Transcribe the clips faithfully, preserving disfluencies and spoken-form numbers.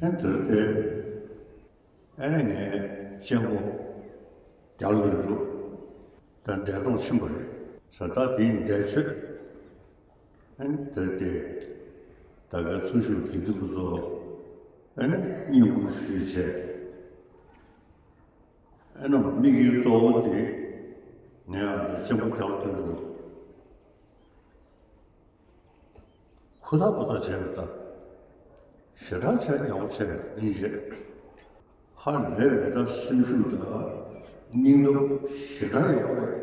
ཨ་ནི་དེར་དེ། ཨ་ནི་ངས་གཅེན་པོ་རྒྱལ་དོན་གྲུབ་དང་འདས་གྲོངས་ཕྱིན་པ་རེད་ཟེར། ད་དེའི་འདས་མཆོད། ཨ་ནི་དེར་དེ་ད་གའི་ཚུར་ཞུགས་དགེ་འདུན་པ་ཚོ་ཨ་ནི་བསྙེན་བཀུར་ཞུས་བྱས། ཨ་ནི་དམིགས་ཡུལ་གཙོ་བོ་དེ་ངས་ཨ་ནི་གཅེན་པོ་རྒྱལ་དོན་གྲུབ། ཧུར་ཐག་པ་ཐག་བྱས་པ་དང་། ཞེ་དྲག་ཆ་ཡག་པོ་བྱས་པ་ཡིན་རེད། ཧ་ལས་པའི་ད་སེམས་ཤུགས་དང་སྙིང་སྟོབས་ཞེ་དྲག་ཡག་པོ་རེད།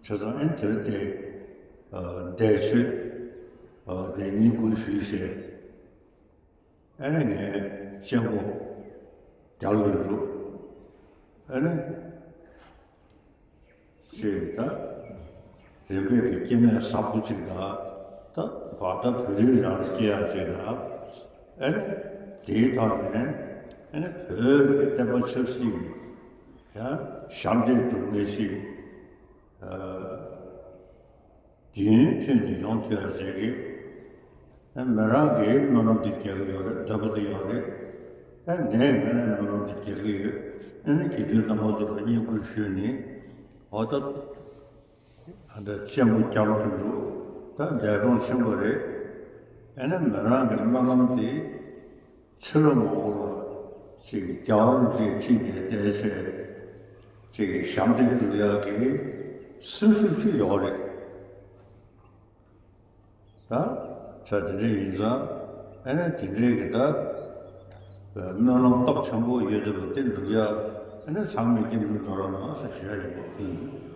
བྱས་ཙང་ཨན་དེར་དེ་འདས་མཆོད་དེ་བསྙེན་བཀུར་ཞུས་བྱས། ཨ་ནི་ངས་གཅེན་པོ་རྒྱལ་དོན་གྲུབ། ཨ་ནི་ཅེས་ད་རིམ་པས་ཀྱི་སྐྱེ་གནས་བཟང་པོ་ཅིག་དང་། ད་བར་ད་བོད་རིགས་རང་ལ་སྐྱེ་ཡག་ཅིག་དང་། ཨ་ནི་དེའི་ཐོག་ནས་ཨ་ནི་བོད་ཀྱི་བསྟན་པ་ཆབ་སྲིད་ཀྱི་ཡང་ཞབས་འདེགས་སྒྲུབ་མཁན་ཞིག་རྒྱུན་མཐུད་ནས་ཡོང་ཐུབ་ཡག་ཅིག་གི། ཨ་མི་རང་གིས་སྨོན་ལམ་དེ་རྒྱག་གི་ཡོད་རེད། འདོད་པ་དེ་ཡོད་རེད། ཨ་ངས་ངས་ནས་སྨོན་ལམ་དེ་རྒྱག་གི་ཡོད། ཨ་ནི་དགེ་འདུན་རྣམ་པ་ཚོ་ལ་བསྙེན་བཀུར་ཞུས་ནས། འོ་ད་ཨ་ད་གཅེན་པོ་རྒྱལ་དོན་གྲུབ་ད་འདས་གྲོངས་ཕྱིན་པ་རེད། ཨ་ནི་མི་རང་གི་སྨོན་ལམ་དེ་ཕྱི་ལོ་མང་པོ་ལ་ཅིག་རྒྱལ་བ་རིན་པོ་ཆེའི་ཁྲི་ནས་བསྡད་བྱས་ཅིག་ཞབས་འདེགས་སྒྲུབ་ཡག་གི་སེམས་ཤུགས་ཤིག་ཡོད་རེད། ད་ཆ་དེ་འདྲ་ཡིན་ཙང་། ཨ་ནི་དེ་འདྲའི་གི་ད་སྨོན་ལམ་སྟོབས་ཆེན་པོ་ཡོད་དེ་བ་དེ་འགྲུབ་ཡག་ཨ་ནི་ཚང་མས་སྐྱབས་འཇུག་འགྲོ་རོགས་གནང་ཟེར་ཞུ་ཡག་ཡིན།